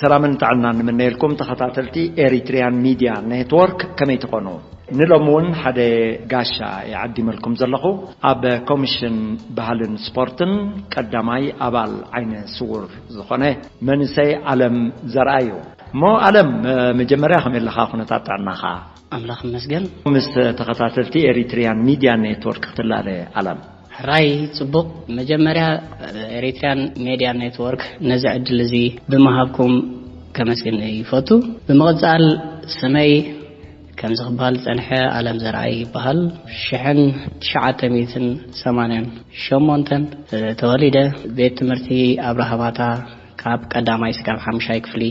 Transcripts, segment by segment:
ሰላምን ጥዕናን ንምነየልኩም ተኸታተልቲ ኤሪትሪያን ሚድያ ኔትወርክ፣ ከመይ ትኾኑ? ንሎሚ እውን ሓደ ጋሻ ይዓዲመልኩም ዘለኹ፣ ኣብ ኮሚሽን ባህልን ስፖርትን ቀዳማይ ኣባል ዓይነ ስውር ዝኾነ መንእሰይ ኣለም ዘርኣዩ። እሞ ኣለም፣ መጀመርያ ከመይ ኣለኻ? ኩነታት ጥዕናኻ? ኣምላኽ ይመስገን። ምስ ተኸታተልቲ ኤሪትሪያን ሚድያ ኔትወርክ ክትላለ ኣለም። ሕራይ ጽቡቕ። መጀመርያ ኤሪትሪያን ሜድያ ኔትወርክ ነዚ ዕድል እዚ ብምሃብኩም ከመስግን ይፈቱ። ብምቕጻል፣ ስመይ ከምዚ ክበሃል ዝጸንሐ ኣለም ዘርኣይ ይበሃል። ሽሕን ትሽዓተ ሚእትን ሰማንያን ሸሞንተን ተወሊደ። ቤት ትምህርቲ ኣብርሃ ባታ ካብ ቀዳማይ ስጋብ ሓምሻይ ክፍሊ፣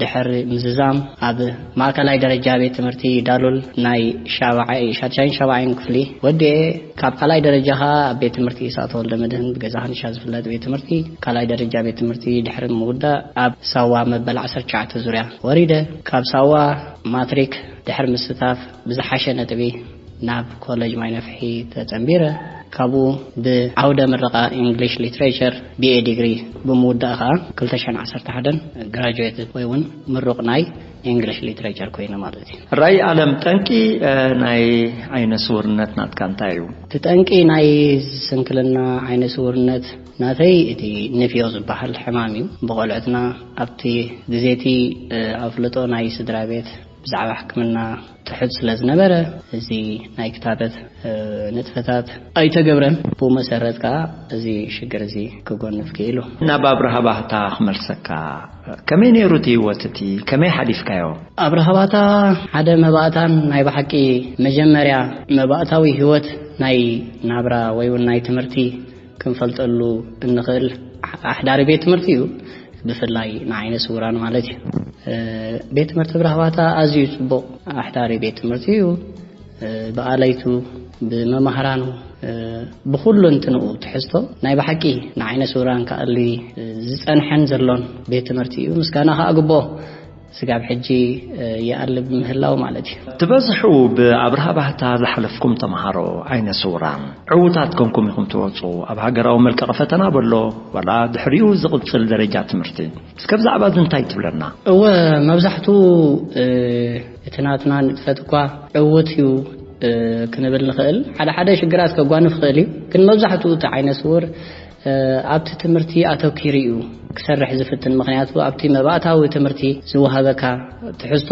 ድሕሪ ምዝዛም ኣብ ማእከላይ ደረጃ ቤት ትምህርቲ ዳሉል ናይ ሻብዓይ፣ ሻድሻይን ሻብዓይን ክፍሊ ወዲኤ፣ ካብ ካልኣይ ደረጃ ኸኣ ኣብ ቤት ትምህርቲ ኢሳቅ ተወልደ መድህን ብገዛ ክንሻ ዝፍለጥ ቤት ትምህርቲ፣ ካልኣይ ደረጃ ቤት ትምህርቲ ድሕሪ ምውዳእ ኣብ ሳዋ መበል ዓሰርተ ትሽዓተ ዙርያ ወሪደ። ካብ ሳዋ ማትሪክ ድሕሪ ምስታፍ ብዝሓሸ ነጥቢ ናብ ኮሌጅ ማይ ነፍሒ ተጸንቢረ። ካብኡ ብዓውደ ምረቓ ኢንግሊሽ ሊትሬቸር ቢ ኤ ዲግሪ ብምውዳእ ኸኣ ክልተ ሽሕን ዓሰርተ ሓደን ግራጁዌት ወይ እውን ምሩቕ ናይ ኢንግሊሽ ሊትሬቸር ኮይነ ማለት እዩ። ራይ ኣለም፣ ጠንቂ፣ እ፣ ናይ ዓይነ ስውርነት ናትካ እንታይ እዩ? እቲ ጠንቂ ናይ ስንክልና ዓይነ ስውርነት ናተይ እቲ ንፍዮ ዝበሃል ሕማም እዩ። ብቆልዑትና ኣብቲ ግዜ እቲ፣ እ፣ ኣፍልጦ ናይ ስድራ ቤት ብዛዕባ ሕክምና ትሑት ስለ ዝነበረ፣ እዚ ናይ ክታበት፣ እ፣ ንጥፈታት ኣይተገብረን። ብኡ መሰረት ከኣ እዚ ሽግር እዚ ክጎንፍ ክኢሉ። ናብ ኣብርሃ ባህታ ክመልሰካ፣ ከመይ ነይሩ እቲ ህይወት እቲ? ከመይ ሓሊፍካዮ? ኣብርሃ ባህታ ሓደ መባእታን ናይ ብሓቂ መጀመርያ መባእታዊ ህይወት ናይ ናብራ ወይ እውን ናይ ትምህርቲ ክንፈልጠሉ እንኽእል ኣሕዳሪ ቤት ትምህርቲ እዩ፣ ብፍላይ ንዓይነ ስውራን ማለት እዩ። እ፣ ቤት ትምህርቲ ኣብርሃ ባህታ ኣዝዩ ጽቡቕ ኣሕዳሪ ቤት ትምህርቲ እዩ። እ፣ ብኣለይቱ፣ ብመማህራኑ፣ እ፣ ብኹሉ እንትንኡ ትሕዝቶ ናይ ብሓቂ ንዓይነ ስውራን ክኣሊ፣ እ፣ ዝጸንሐን ዘሎን ቤት ትምህርቲ እዩ። ምስጋና ከኣ ግብኦ። ስጋብ ሕጂ፣ እ፣ ይኣልብ ምህላው ማለት እዩ። ትበዝሑ ብኣብርሃ ባህታ ዝሓለፍኩም ተምሃሮ ዓይነ ስውራን ዕዉታት ኮንኩም ኢኹም ትወጹ። ኣብ ሃገራዊ መልቀቒ ፈተና በሎ፣ ዋላ ድሕሪኡ ዝቕጽል ደረጃ ትምህርቲ። እስከ ብዛዕባ እዚ እንታይ ትብለና? እወ፣ መብዛሕትኡ፣ እ፣ እቲ ናትና ንጥፈት እኳ ዕዉት እዩ፣ እ፣ ክንብል ንኽእል። ሓደ ሓደ ሽግራት ከጓንፍ ይኽእል እዩ፣ ግን መብዛሕትኡ እቲ ዓይነ ስውር፣ እ፣ ኣብቲ ትምህርቲ ኣተኪሩ እዩ ክሰርሕ ዝፍትን። ምኽንያቱ ኣብቲ መባእታዊ ትምህርቲ ዝወሃበካ ትሕዝቶ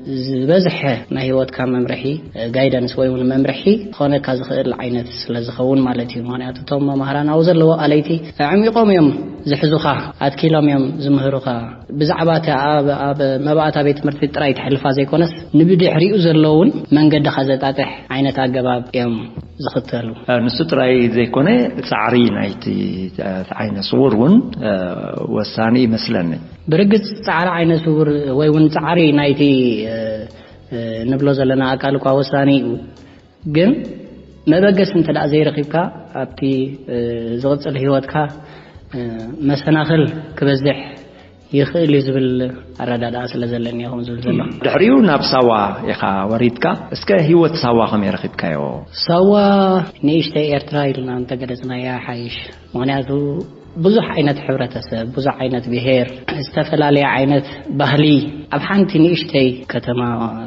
ንዝበዝሐ ናይ ህይወትካ መምርሒ፣ እ፣ ጋይደንስ ወይ እውን መምርሒ ክኾነካ ዝኽእል ዓይነት ስለ ዝኸውን ማለት እዩ። ምኽንያቱ እቶም መማህራን ኣብኡ ዘለዎ ኣለይቲ ኣዕሚቖም እዮም ዝሕዙኻ፣ ኣትኪሎም እዮም ዝምህሩኻ። ብዛዕባ እቲ ኣብ፣ ኣብ መባእታ ቤት ትምህርቲ ጥራይ ተሕልፋ ዘይኮነስ፣ ንብድሕሪኡ ዘለውን መንገድኻ ዘጣጥሕ ዓይነት ኣገባብ እዮም ዝኽተሉ። እ፣ ንሱ ጥራይ ዘይኮነ፣ ጻዕሪ ናይቲ፣ እ፣ ዓይነ ስውር እውን፣ እ፣ ወሳኒ ይመስለኒ። ብርግጽ ጻዕሪ ዓይነ ስውር ወይ እውን ጻዕሪ ናይቲ፣ እ፣ እ፣ ንብሎ ዘለና ኣካል እኳ ወሳኒ እዩ። ግን መበገሲ እንተ ደኣ ዘይረኺብካ፣ ኣብቲ፣ እ፣ ዝቕጽል ህይወትካ፣ እ፣ መሰናኽል ክበዝሕ ይኽእል እዩ ዝብል ኣረዳድኣ ስለ ዘለኒ እየ ከምኡ ዝብል ዘለኹ። ድሕሪኡ ናብ ሳዋ ኢኻ ወሪድካ። እስከ ህይወት ሳዋ ከመይ ረኺብካዮ? ሳዋ ንእሽተይ ኤርትራ ኢልና እንተገለጽናያ ይሓይሽ። ምኽንያቱ ብዙሕ ዓይነት ሕብረተሰብ፣ ብዙሕ ዓይነት ብሄር፣ ዝተፈላለየ ዓይነት ባህሊ ኣብ ሓንቲ ንእሽተይ ከተማ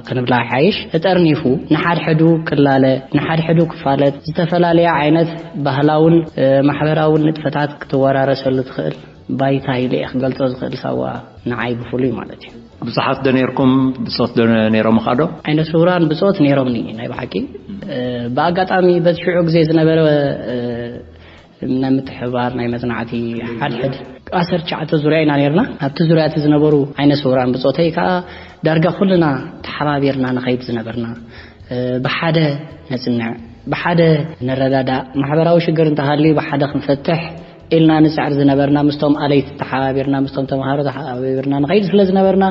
ክንብላ ይሓይሽ፣ ተጠርኒፉ ንሓድሕዱ ክላለ፣ ንሓድሕዱ ክፋለጥ፣ ዝተፈላለየ ዓይነት ባህላውን፣ እ፣ ማሕበራውን ንጥፈታት ክትወራረሰሉ ትኽእል ባይታ ኢለ እየ ክገልጾ ዝኽእል ሳዋ ንዓይ ብፍሉይ ማለት እዩ። ብዙሓት ዶ ነይርኩም? ብጾት ዶ ነይሮምኻ ዶ? ዓይነ ስውራን ብጾት ነይሮምኒ ናይ ብሓቂ። እ፣ ብኣጋጣሚ በቲ ሽዑ ግዜ ዝነበረ፣ እ፣ ናይ ምትሕብባር ናይ መጽናዕቲ ሓድሕድ ዓሰርተ ትሽዓተ ዙርያ ኢና ነይርና። ኣብቲ ዙርያ እቲ ዝነበሩ ዓይነ ስውራን ብጾተይ ከኣ ዳርጋ ኩልና ተሓባቢርና ንኸይድ ዝነበርና፣ እ፣ ብሓደ ነጽንዕ፣ ብሓደ ንረዳዳእ፣ ማሕበራዊ ሽግር እንተሃልዩ ብሓደ ክንፈትሕ ኢልና ንጽዕር ዝነበርና፣ ምስቶም ኣለይቲ ተሓባቢርና፣ ምስቶም ተምሃሮ ተሓባቢርና ንኸይድ ስለ ዝነበርና፣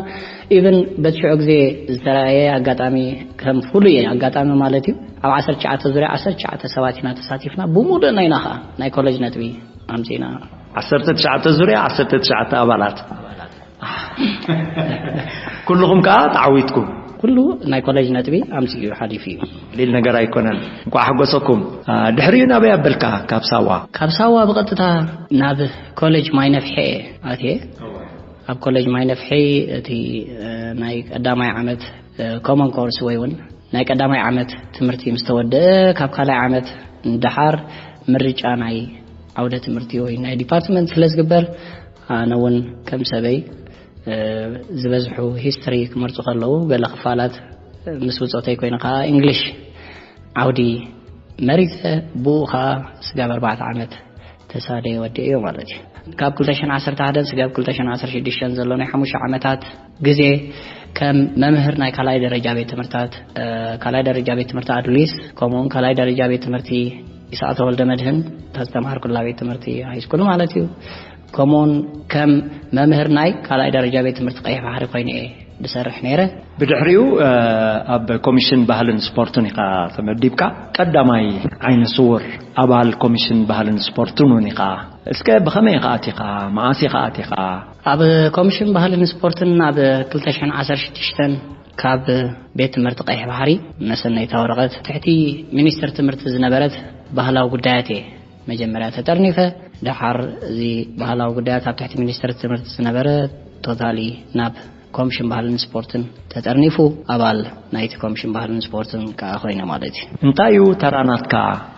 ኢቭን በቲ ሽዑ ግዜ ዝተራእየ ኣጋጣሚ ከም ፍሉይ ኣጋጣሚ ማለት እዩ። ኣብ ዓሰርተ ትሽዓተ ዙርያ ዓሰርተ ትሽዓተ ሰባት ኢና ተሳቲፍና፣ ብምሉእና ኢና ኸኣ ናይ ኮሌጅ ነጥቢ ኣምጺእና። ዓሰርተ ትሽዓተ ዙርያ፣ ዓሰርተ ትሽዓተ ኣባላት። ኩልኹም ከኣ ተዓዊትኩም? ኩሉ ናይ ኮሌጅ ነጥቢ ኣምጺኡ ሓሊፉ እዩ። ቀሊል ነገር ኣይኮነን። እንቋዕ ሓጎሰኩም። አ፣ ድሕሪኡ ናበይ ኣበልካ ካብ ሳዋ? ካብ ሳዋ ብቐጥታ ናብ ኮሌጅ ማይ ነፍሐ ኣትየ። ኣብ ኮሌጅ ማይ ነፍሒ እቲ ናይ ቀዳማይ ዓመት ኮመን ኮርስ ወይ እውን ናይ ቀዳማይ ዓመት ትምህርቲ ምስ ተወደአ፣ ካብ ካልኣይ ዓመት ንደሓር ምርጫ ናይ ዓውደ ትምህርቲ ወይ ናይ ዲፓርትመንት ስለ ዝግበር፣ ኣነ እውን ከም ሰበይ ዝበዝሑ ሂስትሪ ክመርፁ ከለዉ፣ ገለ ክፋላት ምስ ብፆተይ ኮይኑ ከዓ እንግሊሽ ዓውዲ መሪፀ፣ ብኡ ከዓ ስጋብ ኣርባዕተ ዓመት ተሳደየ ወዲኤዮ ማለት እዩ። ካብ ክልተ ሽሕን ዓሰርተ ሓደን ስጋብ ክልተ ሽሕን ዓሰርተ ሽዱሽተን ዘሎ ናይ ሓሙሽተ ዓመታት ግዜ ከም መምህር ናይ ካልኣይ ደረጃ ቤት ትምህርታት፣ ካልኣይ ደረጃ ቤት ትምህርቲ ኣዱሊስ፣ ከምኡውን ካልኣይ ደረጃ ቤት ትምህርቲ ይስዓተ ወልደ መድህን፣ እታ ዝተምሃርኩላ ቤት ትምህርቲ ሃይስኩል ማለት እዩ። ከምኡውን ከም መምህር ናይ ካልኣይ ደረጃ ቤት ትምህርቲ ቀይሕ ባሕሪ ኮይኑ እየ ዝሰርሕ ነይረ። ብድሕሪኡ ኣብ ኮሚሽን ባህልን ስፖርትን ኢኻ ተመዲብካ። ቀዳማይ ዓይነ ስውር ኣባል ኮሚሽን ባህልን ስፖርትን እውን ኢኻ። እስከ ብኸመይ ኢኻ ኣቲኻ? መዓስ ኢኻ ኣቲኻ? ኣብ ኮሚሽን ባህልን ስፖርትን ኣብ ክልተ ሽሕን ዓሰርተ ሽዱሽተን ካብ ቤት ትምህርቲ ቀይሕ ባሕሪ መሰነይታ ወረቐት ትሕቲ ሚኒስትር ትምህርቲ ዝነበረት ባህላዊ ጉዳያት እየ መጀመርያ ተጠርኒፈ። ደሓር እዚ ባህላዊ ጉዳያት ኣብ ትሕቲ ሚኒስትር ትምህርቲ ዝነበረ ቶታሊ ናብ ኮሚሽን ባህልን ስፖርትን ተጠርኒፉ ኣባል ናይቲ ኮሚሽን ባህልን ስፖርትን ከዓ ኮይነ ማለት እዩ። እንታይ እዩ ተራ ናትካ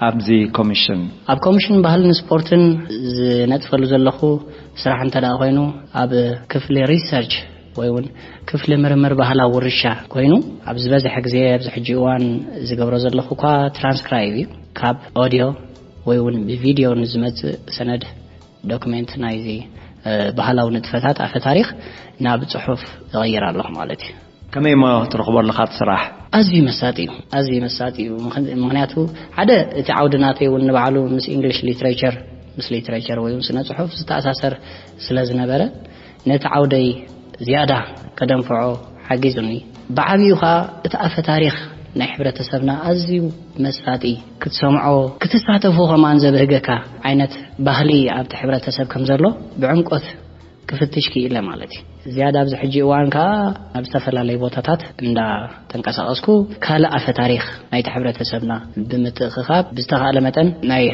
ኣብዚ ኮሚሽን? ኣብ ኮሚሽን ባህልን ስፖርትን ዝነጥፈሉ ዘለኹ ስራሕ እንተ ደኣ ኮይኑ፣ ኣብ ክፍሊ ሪሰርች ወይ እውን ክፍሊ ምርምር ባህላዊ ውርሻ ኮይኑ፣ ኣብ ዝበዝሐ ግዜ ኣብዚ ሕጂ እዋን ዝገብሮ ዘለኹ እኳ ትራንስክራይብ እዩ። ካብ ኦዲዮ ወይ እውን ብቪድዮ ንዝመጽእ ሰነድ፣ ዶክሜንት ናይዚ ባህላዊ ንጥፈታት ኣፈ ታሪኽ ናብ ጽሑፍ እቕይር ኣለኹ ማለት እዩ። ከመይ እሞ ትረኽቦ ኣለኻ እቲ ስራሕ? ኣዝዩ መሳጢ እዩ። ኣዝዩ መሳጢ እዩ። ምኽን-፣ ምኽንያቱ ሓደ እቲ ዓውዲ ናተይ እውን ንባዕሉ ምስ ኢንግሊሽ ሊትሬቸር፣ ምስ ሊትሬቸር ወይ እውን ስነ ጽሑፍ ዝተኣሳሰር ስለ ዝነበረ፣ ነቲ ዓውደይ ዝያዳ ከደንፍዖ ሓጊዙኒ። ብዓብዩ ኸኣ እቲ ኣፈ ታሪኽ ናይ ሕብረተሰብና ኣዝዩ መሳጢ፣ ክትሰምዖ ክትሳተፎ ከማን ዘብህገካ ዓይነት ባህሊ ኣብቲ ሕብረተሰብ ከም ዘሎ ብዕምቆት ክፍትሽ ክኢለ ማለት እዩ። ዝያዳ ኣብዚ ሕጂ እዋን ከኣ ኣብ ዝተፈላለዩ ቦታታት እንዳ ተንቀሳቐስኩ ካልእ ኣፈ ታሪኽ ናይቲ ሕብረተሰብና ብምትእኽኻብ ብዝተኻእለ መጠን ናይ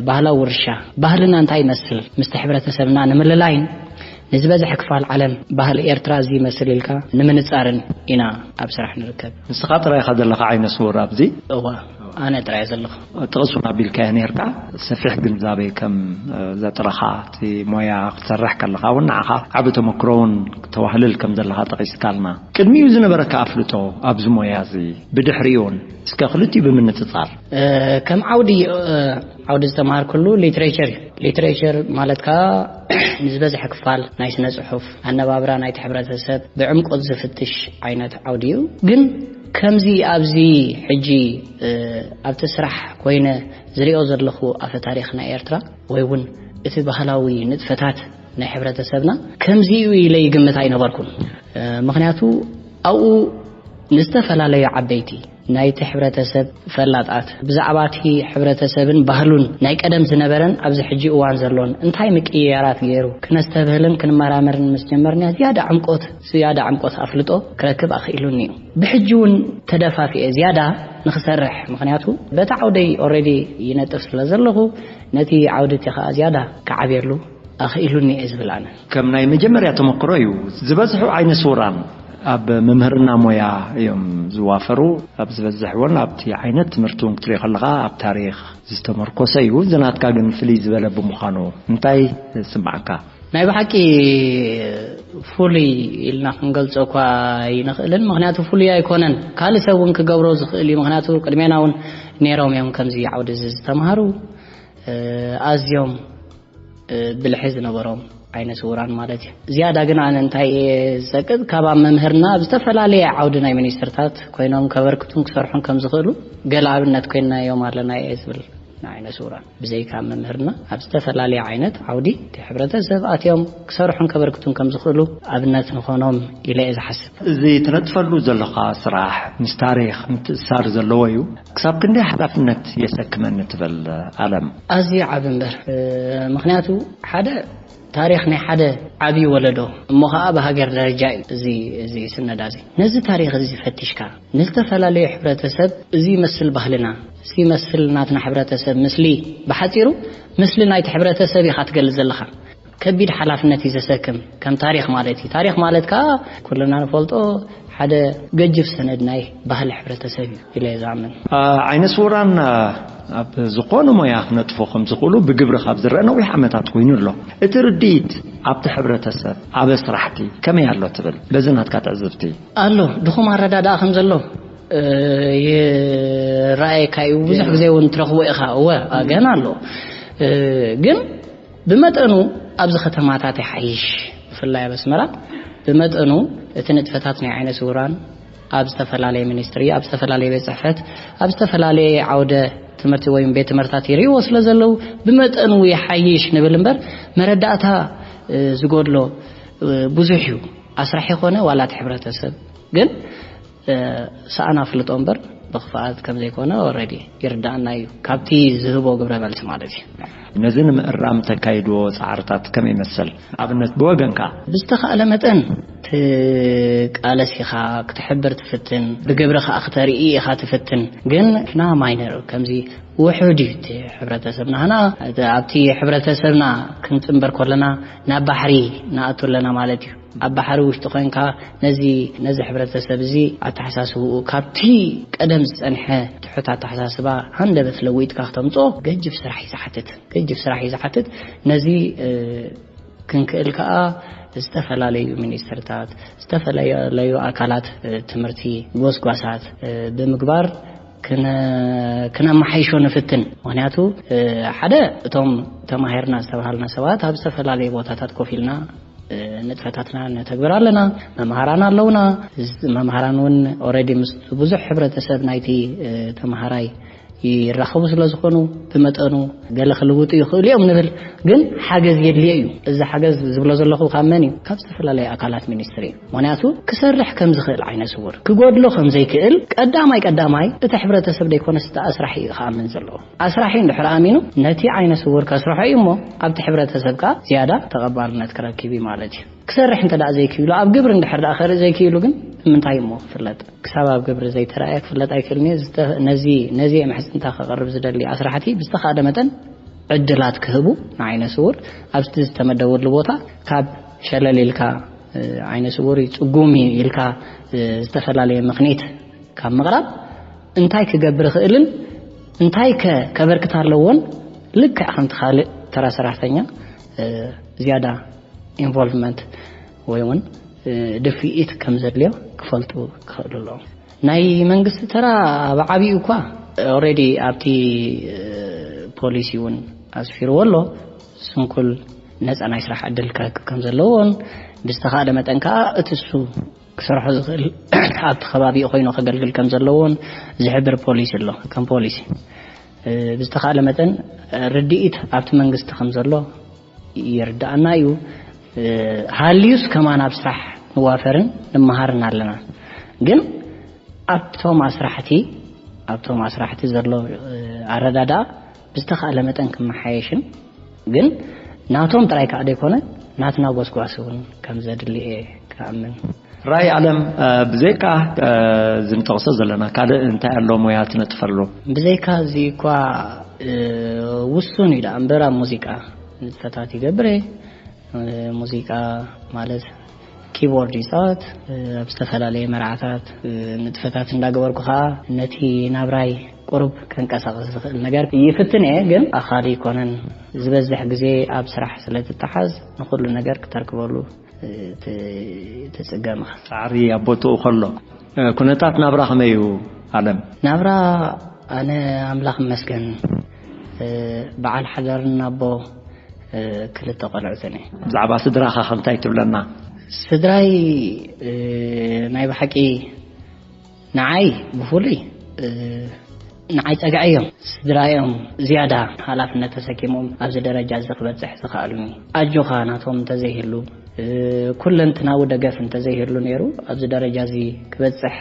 ባህላዊ ውርሻ ባህልና እንታይ ይመስል ምስቲ ሕብረተሰብና ንምልላይን ንዝበዝሐ ክፋል ዓለም ባህሊ ኤርትራ እዚ ይመስል ኢልካ ንምንጻርን ኢና ኣብ ስራሕ ንርከብ። ንስኻ ጥራይ ኢኻ ዘለኻ ዓይነ ስውር ኣብዚ? እዋ፣ ኣነ ጥራይ ዘለኹ። ጥቕሱን ኣቢልካዮ ኔርካ፣ ሰፊሕ ግንዛቤ ከም ዘጥረኻ፣ እቲ ሞያ ክትሰርሕ ከለኻ እውን ንዓኻ ዓቢ ተመክሮ እውን ተዋህልል ከም ዘለኻ ጠቒስካልና። ቅድሚኡ ዝነበረካ ኣፍልጦ ኣብዚ ሞያ እዚ ብድሕሪኡን እስከ ክልቲኡ ብምንጽጻር። ከም ዓውዲ ዓውዲ ዝተምሃርኩሉ ሊትሬቸር እዩ። ሊትሬቸር ማለት ከኣ ንዝበዝሐ ክፋል ናይ ስነ ጽሑፍ ኣነባብራ ናይቲ ሕብረተሰብ ብዕምቆት ዝፍትሽ ዓይነት ዓውዲ እዩ። ግን ከምዚ ኣብዚ ሕጂ ኣብቲ ስራሕ ኮይነ ዝሪኦ ዘለኹ ኣፈ ታሪኽ ናይ ኤርትራ ወይ እውን እቲ ባህላዊ ንጥፈታት ናይ ሕብረተሰብና ከምዚ እዩ ኢለ ይግምት ኣይነበርኩን። ምኽንያቱ ኣብኡ ንዝተፈላለዩ ዓበይቲ ናይቲ ሕብረተሰብ ፈላጣት ብዛዕባ እቲ ሕብረተሰብን ባህሉን ናይ ቀደም ዝነበረን ኣብዚ ሕጂ እዋን ዘሎን እንታይ ምቅይያራት ገይሩ ክነስተብህልን ክንመራመርን ምስ ጀመርና ዝያዳ ዕምቆት ዝያዳ ዕምቆት ኣፍልጦ ክረክብ ኣኽኢሉኒ እዩ። ብሕጂ እውን ተደፋፊኤ ዝያዳ ንኽሰርሕ፣ ምኽንያቱ በቲ ዓውደይ ኦልሬዲ ይነጥፍ ስለ ዘለኹ ነቲ ዓውዲ እቲ ኸኣ ዝያዳ ክዓብየሉ ኣኽኢሉኒ እየ ዝብል ኣነ። ከም ናይ መጀመርያ ተመክሮ እዩ። ዝበዝሑ ዓይነ ስውራን ኣብ ምምህርና ሞያ እዮም ዝዋፈሩ። ኣብ ዝበዝሕ እውን ኣብቲ ዓይነት ትምህርቲ እውን ክትሪኦ ከለኻ ኣብ ታሪኽ ዝተመርኮሰ እዩ። ዝናትካ ግን ፍልይ ዝበለ ብምዃኑ እንታይ ዝስምዓካ? ናይ ብሓቂ ፍሉይ ኢልና ክንገልጾ እኳ ኣይንኽእልን፣ ምኽንያቱ ፍሉይ ኣይኮነን። ካልእ ሰብ እውን ክገብሮ ዝኽእል እዩ፣ ምኽንያቱ ቅድሜና እውን ነይሮም እዮም ከምዚ ዓውዲ እዚ ዝተምሃሩ። ኣዝዮም ብልሒ ዝነበሮም ዓይነ ስውራን ማለት እዩ። ዝያዳ ግን ኣነ እንታይ እየ ዝጸቅጥ፣ ካብ ኣብ መምህርና ኣብ ዝተፈላለየ ዓውዲ ናይ ሚኒስትርታት ኮይኖም ከበርክቱን ክሰርሑን ከም ዝኽእሉ ገለ ኣብነት ኮይንናዮም ኣለና እየ ዝብል ንዓይነ ስውራን። ብዘይካ መምህርና ኣብ ዝተፈላለየ ዓይነት ዓውዲ እቲ ሕብረተሰብ ኣትዮም ክሰርሑን ከበርክቱን ከም ዝኽእሉ ኣብነት ንኾኖም ኢለ እየ ዝሓስብ። እዚ ትነጥፈሉ ዘለኻ ስራሕ ምስ ታሪኽ ምትእስሳር ዘለዎ እዩ። ክሳብ ክንደይ ሓላፍነት የሰክመኒ ትብል ኣለም? ኣዝዩ ዓቢ እምበር። ምኽንያቱ ሓደ ታሪኽ ናይ ሓደ ዓቢ ወለዶ እሞ ኸኣ ብሃገር ደረጃ እዩ እዚ፣ እዚ ስነዳ እዚ። ነዚ ታሪኽ እዚ ፈቲሽካ ንዝተፈላለዩ ሕብረተሰብ እዚ ይመስል ባህልና፣ እዚ ይመስል ናትና ሕብረተሰብ ምስሊ፣ ብሓጺሩ ምስሊ ናይቲ ሕብረተሰብ ኢኻ ትገልጽ ዘለኻ። ከቢድ ሓላፍነት እዩ ዘሰክም፣ ከም ታሪኽ ማለት እዩ። ታሪኽ ማለት ከዓ ኩልና ንፈልጦ ሓደ ገጅፍ ሰነድ ናይ ባህሊ ሕብረተሰብ እዩ ኢለ እየ ዝኣምን። ኣ፣ ዓይነ ስውራን፣ ኣ፣ ኣብ ዝኾነ ሞያ ክነጥፉ ከም ዝኽእሉ ብግብሪ ካብ ዝረአ ነዊሕ ዓመታት ኮይኑ ኣሎ። እቲ ርድኢት ኣብቲ ሕብረተሰብ፣ ኣብ ኣስራሕቲ ከመይ ኣሎ ትብል? በዚ ናትካ ትዕዝብቲ። ኣሎ፣ ድኹም ኣረዳድኣ ከም ዘሎ፣ እ፣ ይረኣየካ እዩ። ብዙሕ ግዜ እውን ትረኽቦ ኢኻ። እወ፣ ኣገን ኣሎ። እ፣ ግን ብመጠኑ ኣብዚ ከተማታት ይሓይሽ፣ ብፍላይ ኣብ ኣስመራ ብመጠኑ እቲ ንጥፈታት ናይ ዓይነ ስውራን ኣብ ዝተፈላለየ ሚኒስትሪ፣ ኣብ ዝተፈላለየ ቤት ጽሕፈት፣ ኣብ ዝተፈላለየ ዓውደ ትምህርቲ ወይ ቤት ትምህርታት ይርእይዎ ስለ ዘለዉ ብመጠኑ ይሓይሽ ንብል እምበር መረዳእታ፣ እ፣ ዝጎድሎ፣ እ፣ ብዙሕ እዩ። ኣስራሒ ኮነ ዋላ እቲ ሕብረተሰብ ግን፣ እ፣ ሰኣን ኣፍልጦ እምበር ብኽፍኣት ከም ዘይኮነ ኦልሬዲ ይርዳእና እዩ፣ ካብቲ ዝህቦ ግብረ መልሲ ማለት እዩ። ነዚ ንምእራም ተካይድዎ ጻዕርታት ከመይ ይመስል? ኣብነት ብወገንካ? ብዝተኻእለ መጠን ትቃለስ ኢኻ፣ ክትሕብር ትፍትን፣ ብግብሪ ኸኣ ክተርኢ ኢኻ ትፍትን። ግን ንሕና ማይነር ከምዚ ውሑድ እዩ እቲ ሕብረተሰብና። ንሕና ኣብቲ ሕብረተሰብና ክንጽንበር ከለና ናብ ባሕሪ ንኣቱ ኣለና ማለት እዩ። ኣብ ባሕሪ ውሽጢ ኮይንካ ነዚ፣ ነዚ ሕብረተሰብ እዚ ኣተሓሳስብኡ ካብቲ ቀደም ዝጸንሐ ትሑት ኣተሓሳስባ ሃንደበት ለዊጥካ ክተምጽኦ ገጅፍ ስራሕ እዩ ዝሓትት። ገጅፍ ስራሕ እዩ ዝሓትት። ነዚ፣ እ፣ ክንክእል ከኣ ዝተፈላለዩ ሚኒስትርታት፣ ዝተፈላለዩ ኣካላት፣ እ፣ ትምህርቲ፣ ጎስጓሳት፣ እ፣ ብምግባር ክነ-፣ ክነመሓይሾ ንፍትን። ምኽንያቱ፣ እ፣ ሓደ እቶም ተማሂርና ዝተባሃልና ሰባት ኣብ ዝተፈላለዩ ቦታታት ኮፍ ኢልና፣ እ፣ ንጥፈታትና ነተግብር ኣለና። መምሃራን ኣለውና። እዚ መምሃራን እውን ኦልሬዲ ምስ ብዙሕ ሕብረተሰብ ናይቲ፣ እ፣ ተማሃራይ ይራኸቡ ስለ ዝኾኑ ብመጠኑ ገለ ክልውጡ ይኽእሉ እዮም ንብል፣ ግን ሓገዝ የድልዮ እዩ። እዚ ሓገዝ ዝብሎ ዘለኹ ካብ መን እዩ? ካብ ዝተፈላለዩ ኣካላት ሚኒስትሪ እዩ። ምኽንያቱ ክሰርሕ ከም ዝኽእል ዓይነ ስውር፣ ክጎድሎ ከም ዘይክእል ቀዳማይ ቀዳማይ እቲ ሕብረተሰብ ደይኮነስ እቲ ኣስራሒ እዩ ክኣምን ዘለዎ። ኣስራሒ እንድሕር ኣሚኑ ነቲ ዓይነ ስውር ከስርሖ እዩ እሞ ኣብቲ ሕብረተሰብ ከኣ ዝያዳ ተቐባልነት ክረክብ እዩ ማለት እዩ። ክሰርሕ እንተ ደኣ ዘይክኢሉ፣ ኣብ ግብሪ እንድሕር ደኣ ከርኢ ዘይክኢሉ ግን ብምንታይ እሞ ክፍለጥ? ክሳብ ኣብ ግብሪ ዘይተራእየ ክፍለጥ ኣይክእልን እዩ። ዝተ-፣ ነዚ፣ ነዚ የምሕጽንታ ከቕርብ ዝደሊ ኣስራሕቲ ብዝተኻእለ መጠን ዕድላት ክህቡ ንዓይነ ስውር ኣብቲ ዝተመደበሉ ቦታ ካብ ሸለል ኢልካ፣ እ፣ ዓይነ ስውር እዩ፣ ጽጉም እዩ ኢልካ፣ እ፣ ዝተፈላለየ ምኽኒት ካብ ምቕራብ እንታይ ክገብር እኽእልን እንታይ ከ ከበርክት ኣለዎን ልክዕ ከምቲ ካልእ ተራ ሰራሕተኛ፣ እ፣ ዝያዳ ኢንቮልቭመንት ወይ እውን፣ እ፣ ድፍኢት ከም ዘድልዮ ክፈልጡ ክኽእሉ ኣለዎም። ናይ መንግስቲ ተራ ኣብ ዓቢኡ እኳ ኦልሬዲ ኣብቲ፣ እ፣ ፖሊሲ እውን ኣስፊርዎ ኣሎ። ስንኩል ነፃ ናይ ስራሕ ዕድል ክረክብ ከም ዘለዎን ብዝተኻእለ መጠን ከዓ እቲ እሱ ክሰርሖ ዝኽእል ኣብቲ ከባቢኡ ኮይኑ ከገልግል ከም ዘለዎን ዝሕብር ፖሊሲ ኣሎ። ከም ፖሊሲ፣ እ፣ ብዝተኻእለ መጠን ርድኢት ኣብቲ መንግስቲ ከም ዘሎ ይርድኣና እዩ። እ፣ ሃልዩስ ከማን ኣብ ስራሕ ንዋፈርን ንመሃርን ኣለና። ግን ኣብቶም ኣስራሕቲ፣ ኣብቶም ኣስራሕቲ ዘሎ፣ እ፣ ኣረዳድኣ ብዝተኻእለ መጠን ክመሓየሽን፣ ግን ናቶም ጥራይ ከዓ ዘይኮነ ናትና ጎስጓስ እውን ከም ዘድሊ እየ ክኣምን። ራይ ኣለም፣ እ፣ ብዘይካ፣ እ፣ ዝንጠቕሶ ዘለና ካልእ እንታይ ኣሎ ሞያ ትነጥፈሉ? ብዘይካ እዚ እኳ፣ እ፣ ውሱን እዩ ደኣ እምበር ኣብ ሙዚቃ ንጥፈታት ይገብር እየ። እ፣ ሙዚቃ ማለት ኪቦርድ ይጻወት፣ እ፣ ኣብ ዝተፈላለየ መርዓታት፣ እ፣ ንጥፈታት እንዳገበርኩ ኸኣ ነቲ ናብራይ ቁሩብ ከንቀሳቕስ ዝኽእል ነገር ይፍትን እየ። ግን ኣኻሊ ኣይኮነን፣ ዝበዝሕ ግዜ ኣብ ስራሕ ስለ ትተሓዝ ንኹሉ ነገር ክተርክበሉ፣ እ፣ ት-፣ ትጽገም ኢኻ። ጻዕሪ ኣብ ቦትኡ ከሎ፣ እ፣ ኩነታት ናብራ ከመይ እዩ ኣለም? ናብራ ኣነ ኣምላኽ ይመስገን፣ እ፣ በዓል ሓዳርን ኣቦ፣ እ፣ ክልተ ቆልዑትን እየ። ብዛዕባ ስድራኻ ከ እንታይ ትብለና? ስድራይ፣ እ፣ ናይ ብሓቂ ንዓይ ብፍሉይ፣ እ፣ ንዓይ ጸግዐ እዮም። ስድራ እዮም ዝያዳ ሓላፍነት ተሰኪሞም ኣብዚ ደረጃ እዚ ክበጽሕ ዝኸኣሉኒ። ኣጆኻ ናቶም እንተዘይህሉ፣ እ፣ ኩለንትናዊ ደገፍ እንተዘይህሉ ነይሩ ኣብዚ ደረጃ እዚ ክበጽሕ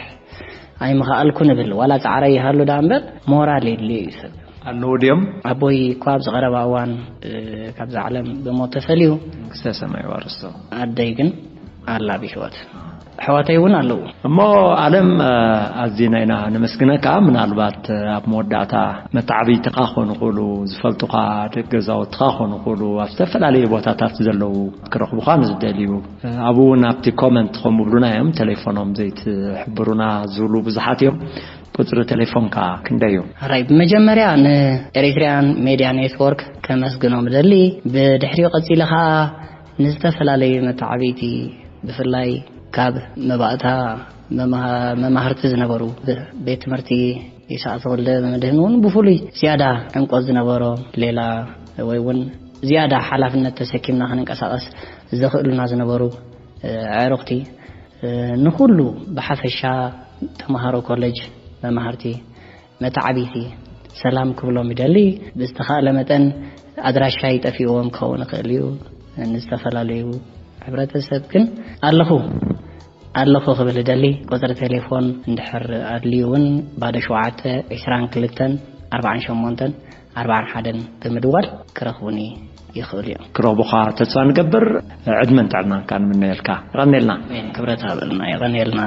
ኣይምኸኣልኩ ንብል። ዋላ ጻዕረይ ይሃሉ ደኣ እምበር ሞራል የድልዮ እዩ ሰብ። ኣለዉ ድዮም? ኣቦይ እኳ ኣብዚ ቀረባ እዋን፣ እ፣ ካብዛ ዓለም ብሞት ተፈልዩ። መንግስተ ሰማይ ዋርስቶ። ኣደይ ግን ኣላ ብህይወት። ኣሕዋተይ እውን ኣለዉ። እሞ ኣለም፣ ኣዝና ኢና ነመስግነካ። ምናልባት ኣብ መወዳእታ መተዓብይትኻ ክኾኑ ይኽእሉ፣ ዝፈልጡኻ ደቂ ገዛውትኻ ክኾኑ ይኽእሉ፣ ኣብ ዝተፈላለዩ ቦታታት ዘለዉ ክረኽቡኻ ንዝደልዩ፣ ኣብኡ እውን ኣብቲ ኮመንት ከም ብሉና እዮም፣ ቴሌፎኖም ዘይትሕብሩና ዝብሉ ብዙሓት እዮም። ቁፅሪ ቴሌፎንካ ክንደይ እዩ? ራይ፣ ብመጀመርያ ንኤሪትሪያን ሜድያ ኔትወርክ ከመስግኖም እደሊ። ብድሕሪኡ ቀጺለ ኸኣ ንዝተፈላለዩ መተዓብይቲ፣ ብፍላይ ካብ መባእታ መምሃ-፣ መማህርቲ ዝነበሩ፣ ብ-፣ ቤት ትምህርቲ ይስዓ ተወልደ መድህን እውን ብፍሉይ ዝያዳ ዕምቆት ዝነበሮ፣ ሌላ ወይ እውን ዝያዳ ሓላፍነት ተሰኪምና ክንንቀሳቐስ ዘኽእሉና ዝነበሩ፣ እ፣ ኣዕሩኽቲ፣ እ፣ ንኹሉ ብሓፈሻ ተምሃሮ ኮሌጅ፣ መማህርቲ፣ መተዓብይቲ ሰላም ክብሎም ይደሊ። ብዝተኻእለ መጠን ኣድራሻይ ጠፊእዎም ክኸውን ይኽእል እዩ። ንዝተፈላለዩ ሕብረተሰብ ግን ኣለኹ፣ ኣለኹ ክብል እደሊ። ቁጽሪ ቴሌፎን እንድሕር ኣድልዩ እውን ባዶ ሸውዓተ፣ ዕስራን ክልተን፣ ኣርባዓን ሸሞንተን፣ ኣርባዓን ሓደን ብምድዋል ክረኽቡኒ ይኽእሉ እዮም። ክረኽቡኻ ተስፋ ንገብር። ዕድመን ጥዕናን ከኣ ንምነየልካ። የቐንየልና። ኣሜን። ክብረት ሃበልና። የቐንየልና።